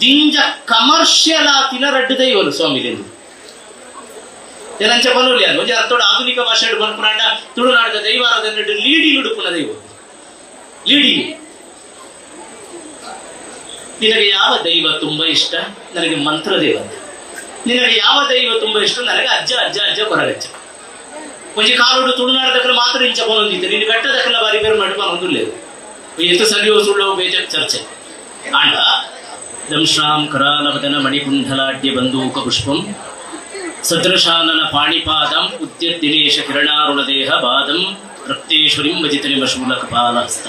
ದಿಂಜ ಕಮರ್ಷಿಯಲ್ ಆತಿನ ರಡ್ಡ್ ದೈವಲು ಸ್ವಾಮಿಲೆಂದು ಏನಂಚ ಪನೊಲಿ. ಒಂಜಿ ಅರ್ಥೋಡು ಆಧುನಿಕ ಭಾಷೆಡ್ ಪನ್ಪುನಾಂಡ, ತುಳುನಾಡಿದ ದೈವಾರಾಧನೆ ಲೀಡಿಂಗ್ ಉಡುಪುನ ದೈವ ಲೀಡಿಂಗ್. ನಿನಗೆ ಯಾವ ದೈವ ತುಂಬಾ ಇಷ್ಟ? ನನಗೆ ಮಂತ್ರ ದೇವತೆ. ನಿನಗೆ ಯಾವ ದೈವ ತುಂಬಾ ಇಷ್ಟ? ನನಗೆ ಅಜ್ಜ ಅಜ್ಜ ಅಜ್ಜ ಕೊರಗಜ್ಜ. ಒಂಜಿ ಕಾಲುಡು ತುಳುನಾಡದಕ್ಕಲ ಮಾತ್ರ ಇಂಚ ಪನೊಂದಿತ್ತು. ನಿನ್ನ ಗಟ್ಟದಕ್ಕಲ ಬಾರಿ ಬೇರೆ ಮಾಡಿ ಪನೊಂದುಲ್ಲೇರು. ಎತ್ತು ಸರಿಯೋ ಸುಳ್ಳೋ ಬೇಜ ಚರ್ಚೆ. ಆಂಡ ದಂಶ್ರಾಂ ಕರಾಲವದನ ಮಣಿಕುಂಡಲಾಡ್ಯ ಬಂದೂಕ ಪುಷ್ಪಂ ಸದೃಶಾನನ ಪಾಣಿಪಾದಂ ಉದ್ಯತ್ ದಿನೇಶ ಕಿರಣಾರುಣ ದೇಹ ಬಾದಂ ರಕ್ತೇಶ್ವರಿಂ ಭಜಿತ ಶೂಲ ಕಪಾಲಹಸ್ತ.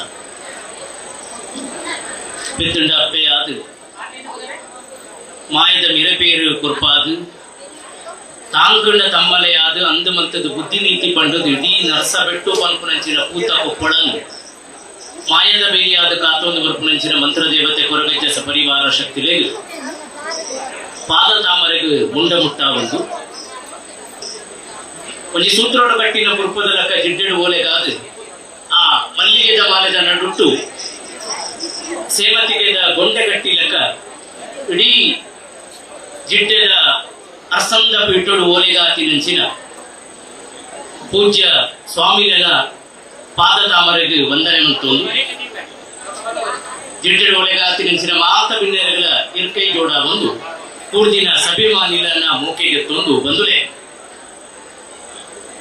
ಪೆತ್ತುಂಡ ಅಪ್ಪೆಯಾದು, ಮಾಯದ ಮಿರಪೇರು ಕೊರ್ಪಾದು, ತಾಂಕುಂಡ ತಮ್ಮಲೆಯಾದು, ಅಂದು ಮಂತದ ಬುದ್ಧಿ ನೀತಿ ಪಂಡದು, ಇಡೀ ನರ್ಸ ಬೆಟ್ಟು ಪನ್ಪುನಂಚಿನ ಪೂತ ಕೊಪ್ಪಳನು ಮಾಯದ ಬೇಲಿಯಾದ ಕಾತೊಂದು ಬರ್ಪುನಂಚಿನ ಮಂತ್ರದೇವತೆ ಕೊರಗಜ್ಜ ಸಪರಿವಾರ ಶಕ್ತಿಲೆಗ್ ಪಾದ ತಾಮರೆಗ್ ಮುಂಡ ಮುಟ್ಟ ಒಂದು ಒಂಜಿ ಸೂತ್ರೋಡು ಕಟ್ಟಿನ ಪುರ್ಪದ ಲಕ್ಕ ಜಿಡ್ಡೆಡು ಓಲೆಗಾದು, ಆ ಮಲ್ಲಿಗೆದ ಮಾಲೆದ ನಡುಟ್ಟು ಸೇವತಿಗೆದ ಗೊಂಡೆ ಕಟ್ಟಿ ಲೆಕ್ಕ ಇಡೀ ಜಿಡ್ಡೆದ ಅರ್ಸಂದ ಪೀಠೋಡು ಓಲೆಗಾತಿನಂಚಿನ ಪೂಜ್ಯ ಸ್ವಾಮಿಗಳ ಪಾದ ತಾಮರೆಗ್ ವಂದನೆ ಮಂತೊಂದು, ಜಿಡ್ಡೆಡು ಓಲೆಗಾತಿನಂಚಿನ ಮಾತ ಬಿನ್ನೆರೆಗಳ ಇರ್ಕೈ ಜೋಡ ಒಂದು ಕೂರ್ದಿನ ಸಭಿಮಾನಿಲನ ಮೋಕೆಗೆ ತೊಂದು ಬಂದುಲೆ.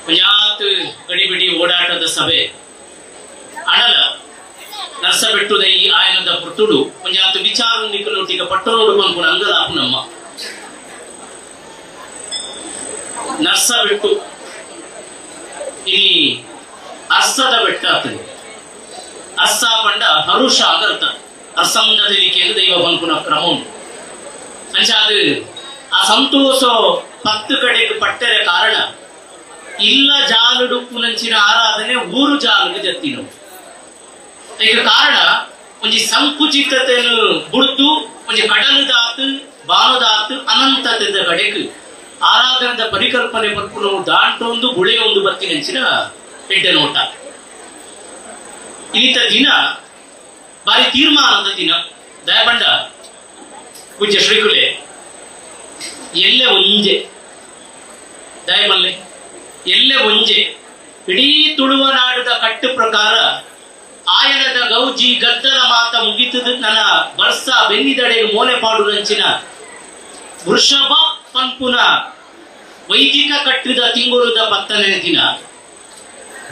ಪಂಜಾತ್ ಗಡಿಬಿಡಿ ಓಡಾಟದ ಸಭೆ ಅಣಲ ನರ್ಸಬೆಟ್ಟುದ ಈ ಆಯನದ ಪುರ್ತುಡು ಒಂಜಾತ್ ವಿಚಾರ ನಿಕಲೊಟ್ಟಿಗೆ ಪಟ್ಟಣೋಡು ಪನ್ಪುನ ಅಂಗಲಾಪು ನಮ್ಮ ನರ್ಸಬೆಟ್ಟು ಇನಿ ಅರ್ಸದ ಬೆಟ್ಟ ಆತದೆ. ಅರ್ಸ ಪಂಡ ಹರುಷ ಅದರ್ಥ. ಅರ್ಸಂದ ತೆಲಿಕೆಯನ್ನು ದೈವ ಪನ್ಪುನ ಕ್ರಮ ಉಂಟು. ಅಂಚ ಅದು ಆ ಸಂತೋಷ ಪತ್ತು ಕಡೆಗೆ ಪಟ್ಟರೆ ಕಾರಣ ಇಲ್ಲ ಜಾಲುಡುಪ್ಪುನಂಚಿನ ಆರಾಧನೆ ಊರು ಜಾಲುಗೆ ಜತ್ತಿನವು. ಈಗ ಕಾರಣ ಒಂಜಿ ಸಂಕುಚಿತತೆನು ಬುಡ್ದು ಒಂಜಿ ಕಡಲುದಾತ್ ಬಾನುದಾತ್ ಅನಂತತೆದ ಕಡೆಗೆ ಆರಾಧನದ ಪರಿಕಲ್ಪನೆ ಪನ್ಪುನವು ದಾಂಟೊಂದು ಬುಳೆಯೊಂದು ಬತ್ತಿನಂಚಿನ ಎಡ್ಡೆ ನೋಟ. ಇನಿತ ದಿನ ಬಾರಿ ತೀರ್ಮಾನದ ದಿನ. ದಯಪಂಡ ಪೂಜ್ಯ ಶ್ರೀಕುಲೆ ಎಲ್ಲೆ ಒಂಜೆ ದಯಮಲ್ಲೆ ಎಲ್ಲೆ ಒಂಜೆ ಇಡೀ ತುಳುವ ನಾಡುದ ಕಟ್ಟು ಪ್ರಕಾರ ಆಯನದ ಗೌಜಿ ಗದ್ದಲ ಮಾತ ಮುಗಿತದ ನನ್ನ ಬರ್ಸ ಬೆನ್ನಿದಡೆಗೆ ಮೋನೆ ಪಾಡುರಂಚಿನ ವೃಷಭ ಪನ್ಪುನ ವೈದಿಕ ಕಟ್ಟಿದ ತಿಂಗುರುದ 10ನೇ ದಿನ,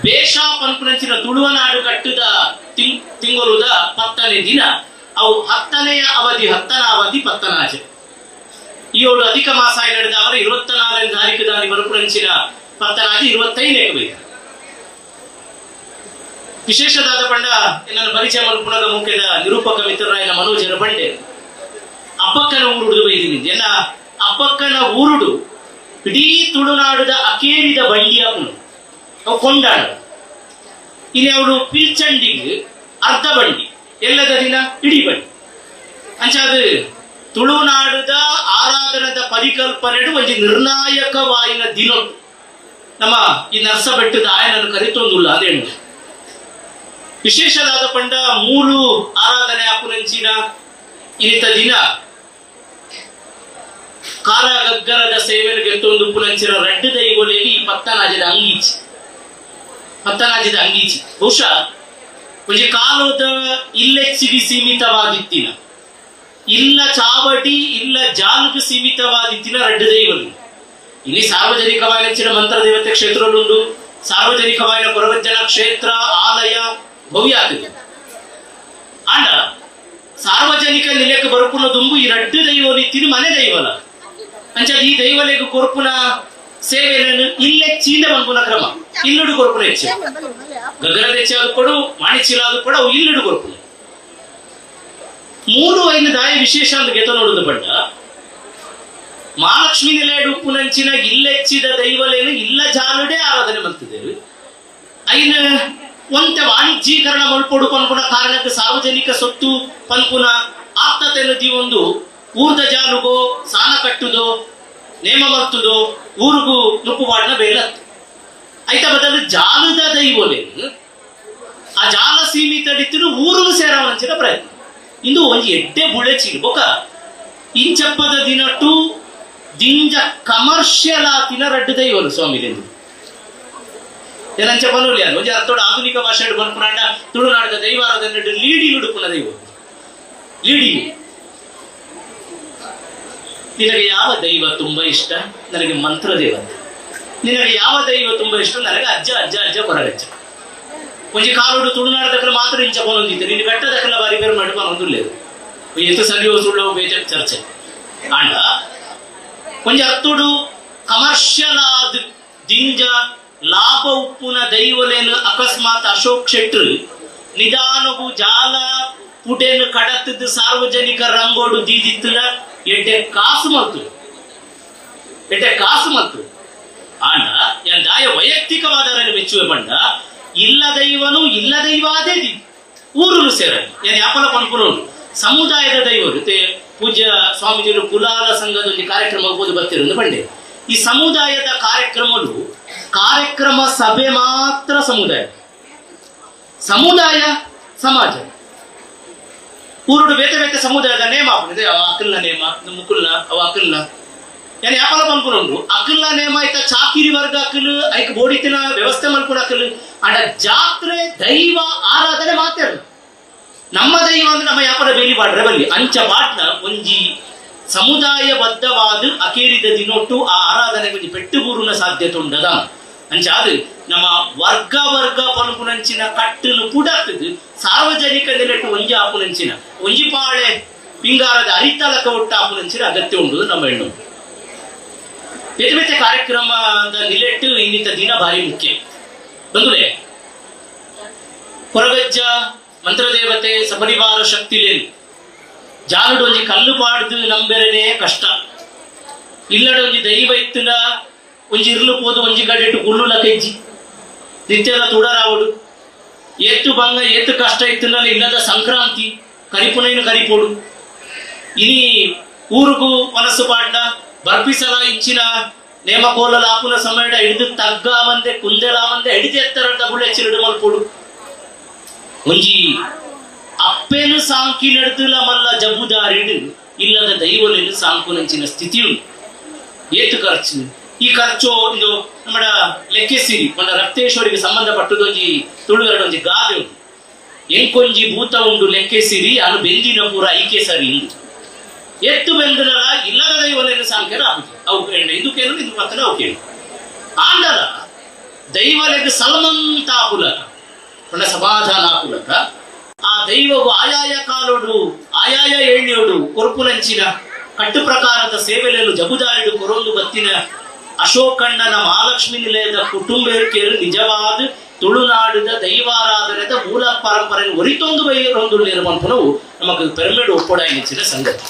ಬೇಷ ಪನ್ಪುನಂಚಿನ ತುಳುವನಾಡು ಕಟ್ಟಿದ ತಿಂಗುರುದ 10ನೇ ದಿನ, ಅವು 10ನೆಯ ಅವಧಿ, 10ನ ಅವಧಿ ಪತ್ತನಾಜೆ. ಈ ಏಳು ಅಧಿಕ ಮಾಸ ನಡೆದ ಅವರ 24ನೇ ತಾರೀಕು ದಾನಿ ಬರುಪುರಂಚಿನ ಪತ್ತನಾಜೆ 25ನೇ ಬೇಕು. ವಿಶೇಷದಾದ ಪಂಡ ನನ್ನ ಪರಿಚಯ ಮಲ್ಪುಣದ ಮುಖ್ಯದ ನಿರೂಪಕ ಮಿತ್ರರಾಯನ ಮನೋಜರ ಬಂಡೆ ಅಪ್ಪಕ್ಕನ ಊರುಡು ಬೈದಿನಿ. ಎನ್ನ ಅಪ್ಪಕ್ಕನ ಊರುಡು ಇಡೀ ತುಳುನಾಡುದ ಅಕೇರಿದ ಬಂಡಿಯ ಅವು ಕೊಂಡಾಡ. ಇಲ್ಲಿ ಅವರು ಪಿಲ್ಚಂಡಿಗೆ ಅರ್ಧ ಬಂಡಿ, ಎಲ್ಲದ ದಿನ ಇಡೀ ಬಂಡಿ. ಅಂಚಾದ ತುಳುನಾಡುದ ಆರಾಧನದ ಪರಿಕಲ್ಪನೆ ಒಂಜಿ ನಿರ್ಣಾಯಕವಾಯಿನ ದಿನ ನಮ್ಮ ಈ ನರ್ಸಬೆಟ್ಟದ ಆಯನನ್ನು ಕರಿತೊಂದುಲ್ಲ. ಅದೇನು ವಿಶೇಷವಾದ ಪಂಡ ಮೂರು ಆರಾಧನೆ ಆಪುನಂಚಿನ ಇನಿತ ದಿನ ಕಾರ ಗಗ್ಗರದ ಸೇವೆಯನ್ನು ಗೆತ್ತೊಂದು ಪುನಂಚಿನ ರಡ್ಡು ದೈವೊಲೆಗೆ ಈ ಪತ್ತನಾಜದ ಅಂಗೀಚಿ, ಪತ್ತನಾಜದ ಅಂಗೀಚಿ. ಬಹುಶಃ ಒಂಜಿ ಕಾಲದ ಇಲ್ಲೆಚ್ಚಿಗೆ ಸೀಮಿತವಾದಿತ್ತಿನ, ಇಲ್ಲ ಚಾವಡಿ ಇಲ್ಲ ಜಾಲುಗೆ ಸೀಮಿತವಾದಿತ್ತಿನ ರಡ್ಡು ದೈವಲು. ಇಲ್ಲಿ ಸಾರ್ವಜನಿಕವಾದ ಮಂತ್ರದೇವತೆ ಕ್ಷೇತ್ರಲುಂಡು, ಸಾರ್ವಜನಿಕವಾದ ಕೊರಗಜ್ಜನ ಕ್ಷೇತ್ರ ಆಲಯ ಭವ್ಯ ಆತದೆ. ಆಂಡ ಸಾರ್ವಜನಿಕ ನಿಲಯಕ್ಕೆ ಬರುಪುನ ದುಂಬು ಈ ರಡ್ಡು ದೈವಲಿತ್ತಿನ ಮನೆ ದೈವಲ. ಅಂಚ ಈ ದೈವಲೆಗ್ ಕೊರ್ಪುನ ಸೇವೆಯನ್ನು ಇಲ್ಲೇ ಚೀಂದ ಮನ್ಪುನ ಕ್ರಮ. ಇಲ್ಲುಡು ಕೊರ್ಪುನ ಹೆಚ್ಚು ಗಗ್ಗರದ ಹೆಚ್ಚು ಕೊಡು, ಮಾಣಿಚೀಲ ಅದು ಕೊಡು, ಅವು ಇಲ್ಲುಡು ಕೊರ್ಪುನ. ಮೂರು ಐನು ದಾಯ ವಿಶೇಷ ಅಂತ ಗೆತ ನೋಡುದು ಪಂಡ, ಮಹಾಲಕ್ಷ್ಮಿ ನಿಲಯಡು ಉಪ್ಪುನಂಚಿನ ಇಲ್ಲೆಚ್ಚಿದ ದೈವಲೇನು ಇಲ್ಲ ಜಾಲುಡೆ ಆರಾಧನೆ ಮಲ್ತಿದ್ದೇವೆ. ಐನ ಒಂತೆ ವಾಣಿಜ್ಯೀಕರಣ ಮಲ್ಪೊಡು ಪನ್ಪುನ ಕಾರಣಕ್ಕೆ ಸಾರ್ವಜನಿಕ ಸೊತ್ತು ಪನ್ಪುನ ಆಪ್ತತೆಯನ್ನು ದೀವೊಂದು ಊರ್ದ ಜಾಲುಗೋ ಸಾನ ಕಟ್ಟುದೋ ನೇಮ ಮಲ್ತುದೋ ಊರುಗು ನುಪ್ಪು ಬಾಡಿನ ಬೇಲತ್ತು. ಐತ ಬದಲು ಜಾಲದ ದೈವಲೇನು ಆ ಜಾಲ ಸೀಮಿತ ಊರುನು ಸೇರವಂಚಿನ ಪ್ರಯತ್ನ. ಇಂದು ಒಂಜಿ ಎಡ್ಡೆ ಬುಳೆಚಿಲ್. ಬೊಕ ಇಂಚಪ್ಪದ ದಿನಟು ದಿಂಜ ಕಮರ್ಷಿಯಲ್ ಆತಿನ ರಡ್ಡ್ ದೈವಲು ಸ್ವಾಮಿಲೆಂದು ಏನಂಚ ಪನೊಲಿ ಅನ್ ಒಂಜಿ ಅರ್ಥೋಡು ಆಧುನಿಕ ಭಾಷೆಡ್ ಪನ್ಪುನಾಂಡ ತುಳುನಾಡದ ದೈವಾರಾಧನೆ ಲೀಡಿಂಗ್ ಉಡುಪುನ ದೈವ ಲೀಡಿಂಗ್. ನಿನಗೆ ಯಾವ ದೈವ ತುಂಬಾ ಇಷ್ಟ? ನನಗೆ ಮಂತ್ರ ದೇವತೆ. ನಿನಗೆ ಯಾವ ದೈವ ತುಂಬಾ ಇಷ್ಟ? ನನಗೆ ಅಜ್ಜ ಅಜ್ಜ ಅಜ್ಜ ಕೊರಗಜ್ಜ. ಒಂಜಿ ಕಾಲುಡು ತುಳುನಾಡದಕ್ಕಲ ಮಾತ್ರ ಇಂಚ ಪನೊಂದಿತ್ತು. ನೀನು ಬೆಟ್ಟದಕ್ಕಲ ಬಾರಿ ಬೇರೆ ಮಾಡಿ ಪನೊಂದುಲ್ಲೇರು. ಎತ್ತು ಸರಿಯೋ ಸುಳ್ಳೋ ಬೇಜ ಚರ್ಚೆ. ಆಂಡ ಒಂಜಿ ಅರ್ಥೋಡು ಕಮರ್ಷಿಯಲ್ ಆದ್ ದಿಂಜ ಲಾಭ ಉಪ್ಪುನ ದೈವಲೇನು ಅಕಸ್ಮಾತ್ ಅಶೋಕ್ ಶೆಟ್ರು ನಿಧಾನಗು ಜಾಲ ಪುಟೆನು ಕಡತದ ಸಾರ್ವಜನಿಕ ರಂಗೋಡು ದೀದಿತ್ತುನ ಎಡ್ಡೆ ಕಾಸು ಮಲ್ತು, ಎಡ್ಡೆ ಕಾಸು ಮಲ್ತು. ಆಂಡ ದಾಯ ವೈಯಕ್ತಿಕವಾದ ಮೆಚ್ಚುವೆ ಪಂಡ ಇಲ್ಲ ದೈವನು ಇಲ್ಲ ದೈವಾದೇ the ಊರುನು ಸೇರಲಿ ಏನ್ ಯಾಪಲ ಪನ್ಪುನೋಡು ಸಮುದಾಯದ ದೈವರು. ಪೂಜ್ಯ ಸ್ವಾಮೀಜಿಗಳು ಕುಲಾಲ ಸಂಘದ ಒಂದು ಕಾರ್ಯಕ್ರಮ ಹೋದು ಬರ್ತಿರೋದು ಬಂಡೆ. ಈ ಸಮುದಾಯದ ಕಾರ್ಯಕ್ರಮಗಳು ಕಾರ್ಯಕ್ರಮ ಸಭೆ ಮಾತ್ರ ಸಮುದಾಯ ಸಮುದಾಯ ಸಮಾಜ ಊರುಡು ಬೇತೆ ಬೇತೆ ಸಮುದಾಯದ ನೇಮ ಆಪುಂಡು. ಅವ ಅಕಲ್ನ ನೇಮ, ಮುಕುಲ್ನ ಅವ ಅಕಲ್ನ ಯಾನ್ ಯಾಪಲ ಪನ್ಪುನುಂಡು. ಅಕಲ್ನ ನೇಮ ಐತ ಚಾಕಿರಿ ವರ್ಗ ಅಕಲ್ ಐಕ್ ಬೋಡಿತಿನ ವ್ಯವಸ್ಥೆ ಮಲ್ಪುನ ಅಕಲ್. ಆಂಡ ಜಾತ್ರೆ ದೈವ ಆರಾಧನೆ ಮಾತಾಡ ನಮ್ಮ ದೈವ ಅಂದ್ರೆ ನಮ್ಮ ಯಾಪಲ ಬೇಲಿ ಪಾಡ್ರೆ ಬಲ್ಲಿ ಅಂಚ ಪಾಟ್ನ ಒಂಜಿ ಸಮುದಾಯಬದ್ಧವಾದ ಅಕೇರಿದ ದಿನೊಟ್ಟು ಆ ಆರಾಧನೆ ಒಂಜಿ ಪೆಟ್ಟುಬೂರುನ ಸಾಧ್ಯತೆ ಉಂಡದ. ಅಂಚ ಅದು ನಮ್ಮ ವರ್ಗ ವರ್ಗ ಪನ್ಪುನಂಚಿನ ಕಟ್ಟುನು ಪುಡತ್ತದು ಸಾರ್ವಜನಿಕ ನೆಲೆಟ್ಟು ಒಂಜಿ ಆಪುನಂಚಿನ ಒಂಜಿ ಪಾಳೆ ಪಿಂಗಾರದ ಅರಿತಲಕ ಒಟ್ಟು ಆಪುನಂಚಿನ ಅಗತ್ಯ ಉಂಡು ನಮ್ಮ ಹೆಣ್ಣು. ಬೇತೆ ಬೇತೆ ಕಾರ್ಯಕ್ರಮ ನಿಲೆಟ್ಟು ಇನ್ನಿತ ದಿನ ಭಾರಿ ಮುಖ್ಯ. ಬಂಧುಲೇ, ಕೊರಗಜ್ಜ ಮಂತ್ರದೇವತೆ ಸಪರಿವಾರ ಶಕ್ತಿಲೇನು ಜಾಲುಡು ಒಂಜಿ ಕಲ್ಲು ಪಾಡ್ದು ನಂಬೆರನೇ ಕಷ್ಟ. ಇಲ್ಲಡ ಒಂಜಿ ದೈವ ಇತ್ತುನ ಒಂಜಿ ಇರ್ಲು ಪೋದು ಒಂಜಿ ಕಡೆಟು ಗುಳ್ಳುಲ ಕೆಜ್ಜಿ ನಿತ್ಯದ ತುಡರಾವುಡು ಏತು ಬಂಗ ಏತು ಕಷ್ಟ ಇತ್ತುನ ಇಲ್ಲದ ಸಂಕ್ರಾಂತಿ ಕರಿಪುನೈನು ಕರಿಪೋಡು. ಇನಿ ಊರುಗು ಮನಸ್ಸು ಪಾಡ್ನ ಬರ್ಪಿಸಲ ಇಂಚಿನ ನೇಮಕೋಲ ಲಾಪುನ ಸಮಯಡ ಹಿಡಿದು ತಗ್ಗಾವಂದೆ ಕುಂದೆಲಾವಂದೆ ಹಿಡಿದು ಎತ್ತರ ಡಬುಲ್ ಎಚ್ಚಿಡು ಮಲ್ಪೋಡು. ಒಂಜಿ ಅಪ್ಪೇನು ಸಾಂಕಿ ನಡೆದುಲ ಮಲ್ಲ ಜಬುದಾರಿಡು ಇಲ್ಲದ ದೈವಲೇನು ಸಾಂಕುನಂಚಿನ ಸ್ಥಿತಿ ಉಂಟು. ಏತು ಖರ್ಚು ಈ ಖರ್ಚು ಇದು ನಮ್ಮ ಲೆಕ್ಕೆಸಿರಿ ಪಂಡ ರಕ್ತೇಶ್ವರಿಗೆ ಸಂಬಂಧಪಟ್ಟದೊಂಜಿ ತುಳುವೆರಡೊಂಜಿ ಗಾದೆ ಉಂಟು. ಎಂಕೊಂಜಿ ಭೂತ ಉಂಡು ಲೆಕ್ಕೆಸಿರಿ ಅನು ಬೆಂದಿನ ಪೂರ ಐಕೆ ಸರಿ ಇಂದು ಎತ್ತು ಬೆಂದನಲ ಇಲ್ಲದ ದೈವಲೇನು ಸಾಂಖ್ಯರ ಆಗುದು ಅವು ಇಂದು ಕೇಳು ಇಂದು ಪಕ್ಕದ ಅವು ಕೇಳು. ಆಂಡಲ ದೈವಲೆಗ್ ಸಲ್ಮಂತಾಪುಲಕ ಪಂಡ ಸಮಾಧಾನ ಆಪುಲಕ ಆ ದೈವವು ಆಯಾಯ ಕಾಲೋಡು ಆಯಾಯ ಎಳ್ಳಿಯೋಡು ಕೊರ್ಪುನಂಚಿನ ಕಟ್ಟು ಪ್ರಕಾರದ ಸೇವೆಲೆಲು ಜಬುದಾರಿಡು ಕೊರೊಂದು ಬತ್ತಿನ ಅಶೋಕಣ್ಣನ ಮಹಾಲಕ್ಷ್ಮಿ ನಿಲಯದ ಕುಟುಂಬೇರ್ಕೇರು ನಿಜವಾದ ತುಳುನಾಡಿದ ದೈವಾರಾಧನೆದ ಮೂಲ ಪರಂಪರೆ ಒರಿತೊಂದು ಬೈರೊಂದು ಪನ್ಪುನವು ನಮಕ್ ಪೆರ್ಮೆಡು ಒಪ್ಪೊಡಾಯಿನ ಸಂಗತಿ.